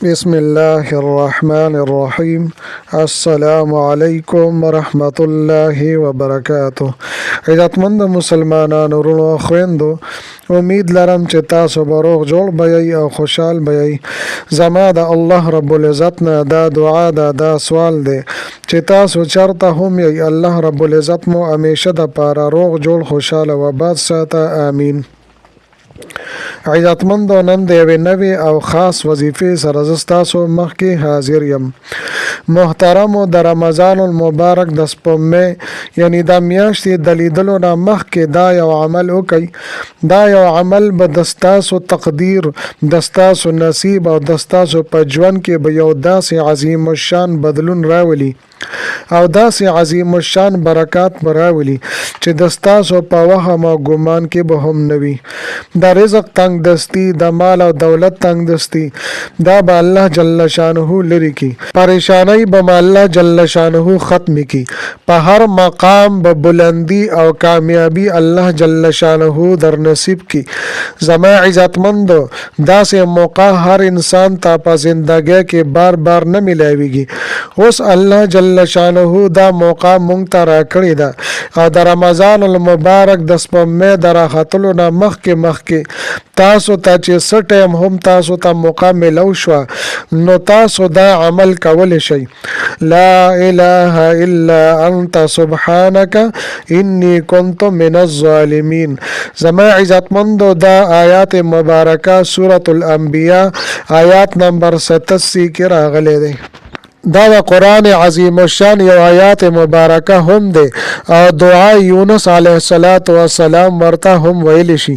بسم الله الرحمن الرحیم. السلام علیکم ورحمت الله وبرکاته. عزتمند مسلمانانو، وروڼو، خویندو، امید لرم چې تاسو به روغ جوړ به یئ او خوشحال به یئ. زما د الله رب العزت نه دا دعا ده، دا سوال دی چې تاسو چرته هم یئ، الله رب العزت مو همیشه د پاره روغ جوړ، خوشحال او آباد ساته، آمین. عزتمندو، نن د یوې نوې او خاص وظیفې سره زه ستاسو مخکې حاضر یم. محترمو، د رمضان المبارک د سپوږمۍ یعنی د میاشتې د لیدلو نه مخکې دا یو عمل وکئ. دا یو عمل به د ستاسو تقدیر، د ستاسو نصیب او د ستاسو په ژوند کې به یو داسې عظیم الشان بدلون راولي او داسې عظیم الشان برکات به راولي چې د ستاسو په وهم او ګمان کې به هم نه وي. د رزق تنګ دستی، د مال او دولت تنګ دستی، دا به الله جل شانه لري کی. پریشانۍ به مو الله جل شانه ختم کی. په هر مقام به بلندی او کامیابی الله جل شانه در نصیب کی. زما عزتمندو، داسې موقع هر انسان ته په زندګۍ کې بار بار نه ملاویږي. اوس الله جل شانه دا موقع مونږ ته راکړې ده او د رمضان المبارک د سپوږمۍ د راختلو نه مخکې مخکې تاسو ته چې څه ټایم هم تاسو ته موقع ملو شوه، نو تاسو دا عمل کولی شئ. لا اله الا انت سبحانك انی كنت من الظالمین. زما عزتمندو، دا آیات مبارکه سورة الانبیاء آیات نمبر 87 کې راغلی دی. دا د قرآن عظیم الشان یو آیات مبارکه هم دی او دعا یونس علیه الصلاة والسلام ورته هم ویل شي.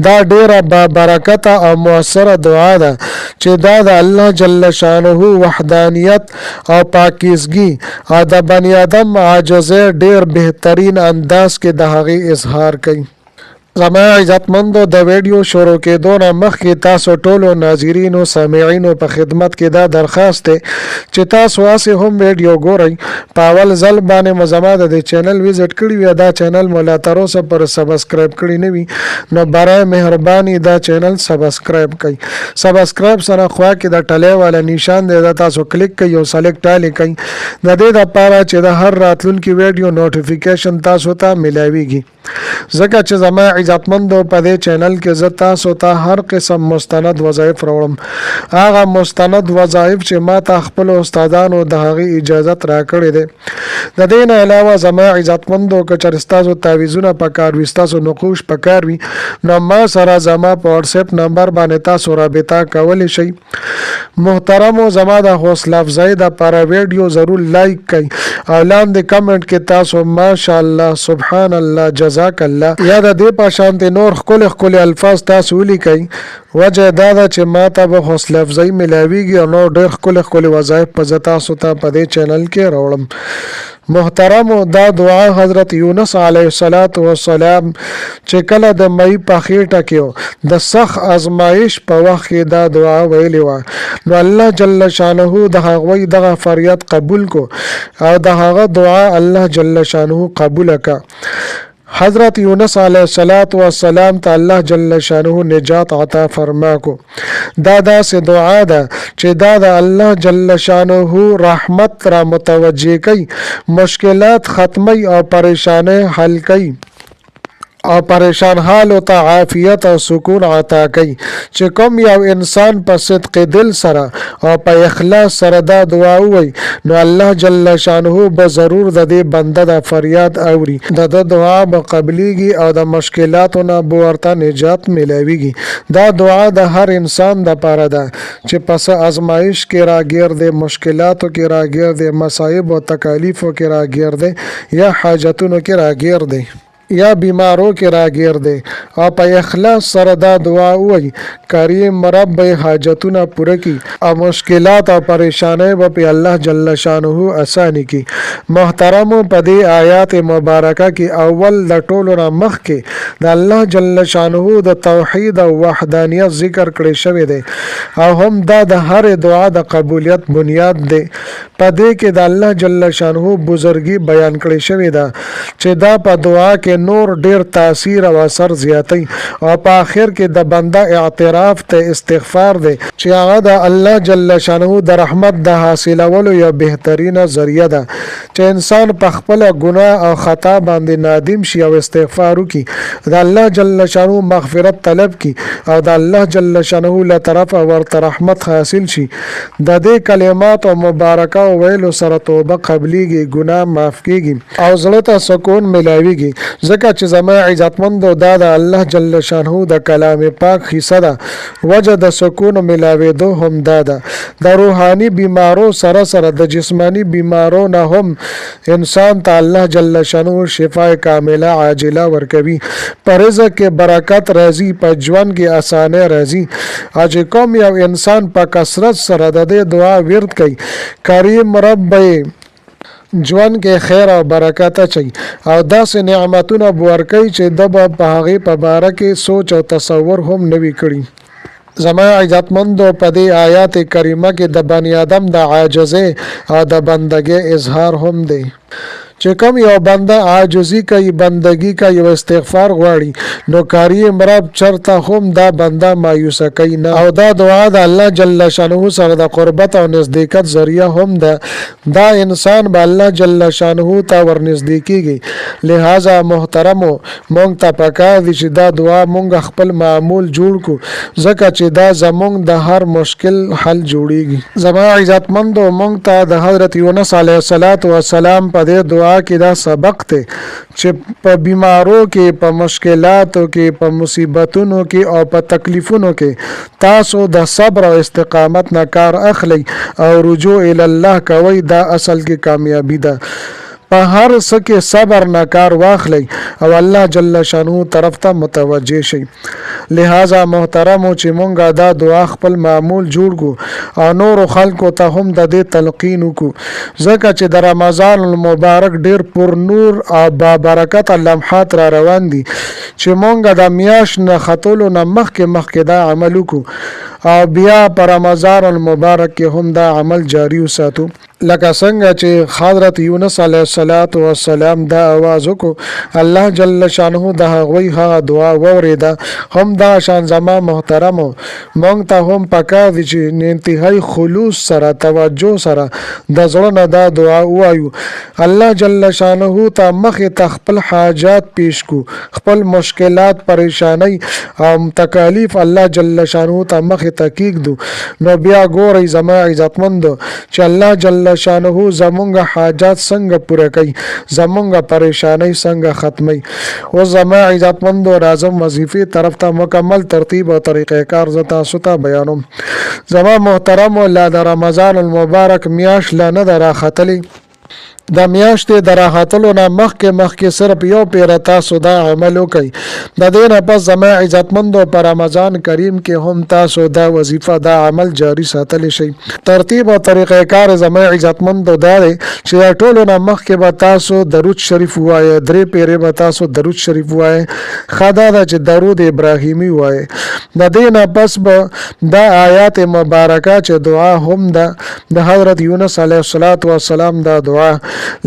دا ډیره بابرکته او موثره دعا ده چې دا د الله جل شانه وحدانیت او پاکیزګي او د بنی آدم عاجزۍ ډیر بهترین انداز کې د هغې اظهار کوي. زما عزتمندو، د ویډیو شروع کېدو نه مخکې تاسو ټولو ناظرینو، سامعینو په خدمت کې دا درخواست دی چې تاسو هسې هم ویډیو ګورئ، په اول ځل باندې مو زما د دې چینل وزټ کړي وي، دا چینل مو لا تر اوسه پر سبسکرایب کړی نه وي، نو برای مهرباني دا چینل سبسکرایب کړئ. سبسکرایب سره خوا کې د ټلې والا نشان دی، دا تاسو کلیک کړئ او سلیکټ آل کړئ، د دې لپاره چې د هر راتلونکي ویډیو نوټیفیکیشن تاسو ته ملاویږي. ځکه چې زما عزتمندو، په دې چینل کې زه تاسو ته هر قسم مستند وظایف راوړم، هغه مستند وظایف چې ما ته خپل استادانو د هغې اجازت راکړې دی. د دې نه علاوه زما عزتمندو، که چېرې ستاسو تعویذونه پکار وي، ستاسو نقوش پکار وي، نو ما سره زما په واتس اپ نمبر باندې تاسو رابطه کولی شئ. محترمو، زما د حوصله افزایي دپاره ویډیو ضرور لایک کړئ او لاندې کمنټ کې تاسو ماشاءالله، سبحان الله، جزاک الله یا د دې په شانتې نور ښکلي ښکلي الفاظ تاسو ولیکئ. وجه دا ده چې ما ته به حوصله افزایي ملاویږي او نور ډېر ښکلي ښکلي وظایف په زه تاسو ته په دې چینل کې راوړم. محترمو، دا دعا حضرت یونس علیه الصلاة والسلام چې کله د ماهي په خېټه کې د سخت ازمایش په وخت کې دا دعا ویلې وه، نو الله جل شانه د هغوی دغه فریاد قبول کو او د هغه دعا الله جل شانه قبول کا. حضرت یونس علیه الصلاة والسلام ته الله جل شانه نجات عطا فرما کو. دا داسې دعا ده چې دا د الله جل شانه رحمت را متوجه کوي، مشکلات ختمي او پریشانۍ حل کوي او پریشان حالو ته عافیت او سکون عطا کوي. چې کوم یو انسان په صدق دل سره او په اخلاص سره دا دعا ووایي، نو الله جل شانه به ضرور د دې بنده د فریاد اوري، د ده دعا به قبلیږي او د مشکلاتو نه به ورته نجات ملاویږي. دا دعا د هر انسان د پاره ده چې په څه ازمایش کې راګیر دی، مشکلاتو کې راګیر دی، مصایب او تکالیفو کې راګیر دی، یا حاجتونو کې راګیر دی، یا بیمارو کې راګیر دی او په اخلاص سره دا دعا ووایي، کریم رب به حاجتونه پوره کړي او مشکلات او پریشانۍ به په الله جل شانه اساني کړي. محترمو، په دې آیات مبارکه کې اول د ټولو نه مخکې د الله جل شانه د توحید او وحدانیت ذکر کړی شوی دی او هم دا د هرې دعا د قبولیت بنیاد دی. په دې کې د الله جل شانه بزرګي بیان کړې شوې ده چې دا په دعا کې نور ډیر تاثیر او اثر زیاتوي او په اخر کې د بنده اعتراف ته استغفار دی چې هغه د الله جل شانه د رحمت د حاصلولو یو بهترینه ذریعه ده چې انسان په خپله ګناه او خطا باندې نادم شي او استغفار وکړي، د الله جل شانه مغفرت طلب کړي او د الله جل شانه له طرفه ورته رحمت حاصل شي، د دې کلماتو مبارکه ویلو سره توبه قبلیږي، ګناه معاف کیږي او زړه ته سکون ملاویږي، ځکه چې زما عزتمندو دا د الله جل شانه د کلام پاک حصه ده، وجه د سکون ملاویدو هم دا ده. د روحاني بیمارو سره سره د جسماني بیمارو نه هم انسان ته الله جل شانه شفاء کامله عاجله ورکوي، په رزق کې برکت راځي، په ژوند کې اسانۍ راځي. او چې کوم یو انسان په کثرت سره د دې دعا ورد کوي، کریم رب به یې ژوند کې خیر او برکت اچوي او داسې نعمتونه به ورکوي چې ده به په هغې په باره کې سوچ او تصور هم نه وي کړي. زما عزتمندو! په دې آیات کریمه کې د بني آدم د عاجزۍ او د بندګۍ اظهار هم دی. چې کوم یو بنده عاجزي کوي، بندګي کوي او استغفار غواړي نو کریم رب چرته هم دا بنده مایوسه کوي نه او دا دعا د الله جل شانه سره د قربت او نزدېکت ذریعه هم ده. دا انسان به الله جل شانه ته ورنږدې کیږي. لهذا محترمو! مونږ ته پکار دي چې دا دعا مونږ خپل معمول جوړ کړو ځکه چې دا زمونږ د هر مشکل حل جوړیږي. زما عزتمندو! مونږ ته د حضرت یونس علیه الصلوة والسلام په دې دعا کې دا سبق دی چې په بیمارو کې، په مشکلاتو کې، په مصیبتونو کې او په تکلیفونو کې تاسو د صبر او استقامت نه کار اخلئ او رجوع الی الله کوئ دا اصل کې کامیابي ده. په هر څه کې صبر نه کار واخلئ او الله جل شانه طرف ته متوجه شئ. لهذا محترمو چې مونږ دا دعا خپل معمول جوړ کړو او نورو خلکو ته هم د دې تلقین وکړو ځکه چې د رمضان المبارک ډیر پر نور او بابرکته لمحات را روان دي چې مونږ د میاشت نه ختلو نه مخکې مخکې دا عمل وکړو او بیا په رمضان المبارک کې هم دا عمل جاری وساتو. لکه څنګه چې حضرت یونس علیه الصلاة والسلام دا اواز وکړو، الله جل شانه د هغوی هغه دعا واورېده، هم دغه شان زما محترمو مونږ ته هم پکار دي چې انتهائی خلوص سره توجه سره د زړه نه دا دعا ووایو، الله جل شانه ته مخې ته خپل حاجات پیش کړو، خپل مشکلات، پریشانۍ او تکالیف الله جل شانه ته مخې ته کیږدو، نو بیا ګورئ زما عزتمندو چې الله جل شانه زمونږ حاجات څنګه پوره کوي، زمونږ پریشانۍ څنګه ختموي. اوس زما عزتمندو راځم وظیفې طرف ته، مکمل ترتیب او طریقه کار زه تاسو ته بیانوم. زما محترمو لا د رمضان المبارک میاشت لا نه ده راختلې، د میاشتې د راختلو نه مخکې مخکې صرف یو پیره تاسو دا عمل وکړئ. د دې نه پس زما عزتمندو په رمضان کریم کې هم تاسو دا وظیفه دا عمل جاری ساتلی شئ. ترتیب او طریقه کار زما عزتمندو دا دی چې د ټولو نه مخکې به تاسو درود شریف ووایئ، درې پیرې به تاسو درود شریف ووایئ، ښه دا ده چې درود ابراهیمي ووایئ. د دې نه پس به دا آیات مبارکه چې دعا هم ده د حضرت یونس علیه الصلاة والسلام دا دعا،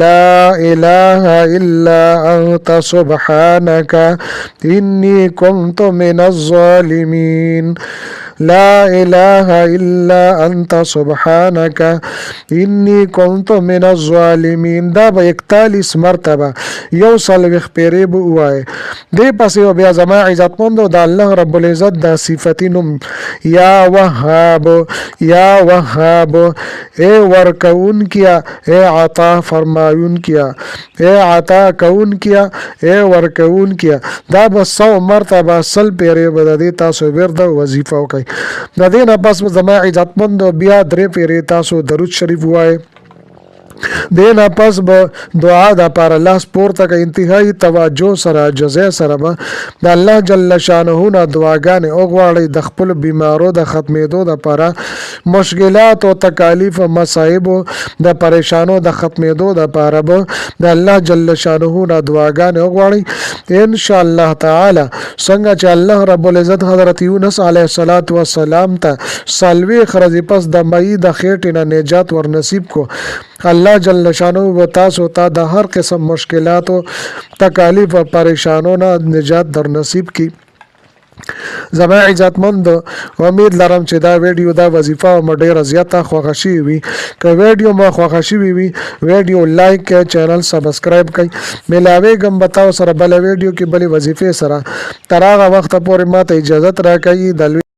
لا اله الا انت سبحانك انی كنت من الظالمین، لا اله الا انت سبحانك انی كنت من الظالمین، دا به 41 مرتبه یو څلوېښت پیرې به ووایې. دې پسې به بیا زما عزتمندو د الله رب العزت دا صفتی نوم یا وهاب، یا وهاب، اے ورکوونکیا، اے عطا فرمایونکیا، اے عطا کوونکیا، اے ورکوونکیا، دا به 100 مرتبه 100 پیرې به د دې تاسو ورد او وظیفه وکړئ. د دې نه پس به زما عزتمندو بیا درې پیرې تاسو درود شریف ووایئ. دې نه پس به دعا د پاره لاس پورته کوي، انتهایی توجه سره، عاجزۍ سره به د الله جل شانه نه دعاګانې وغواړئ د خپلو بیمارو د ختمېدو د پاره، مشکلات او تکالیف او مصائبو د پریشانو د ختمېدو د پاره به د الله جل شانه نه دعاګانې وغواړئ. ان شاء الله تعالی څنګه چې الله رب العزت حضرت یونس علیه الصلاة والسلام ته 40 ورځې پس د مئی د خېټې نه نجات ورنصیب کو، الله جل شانه به تاسو ته د هر قسم مشکلاتو، تکالیف او پریشانو نه نجات در نصیب کی. زما عزتمند، امید لرم چې دا ویډیو، دا وظیفه مو ډیره زیاته خوښه شوې وي. که ویډیو مو خوښه شوې وي، ویډیو لایک کړئ، چینل سبسکرایب کړئ. ملاویږم به تاسو سره بله ویډیو کې بلې وظیفې سره. تر هغه وخته پورې ماته اجازت راکړئ. د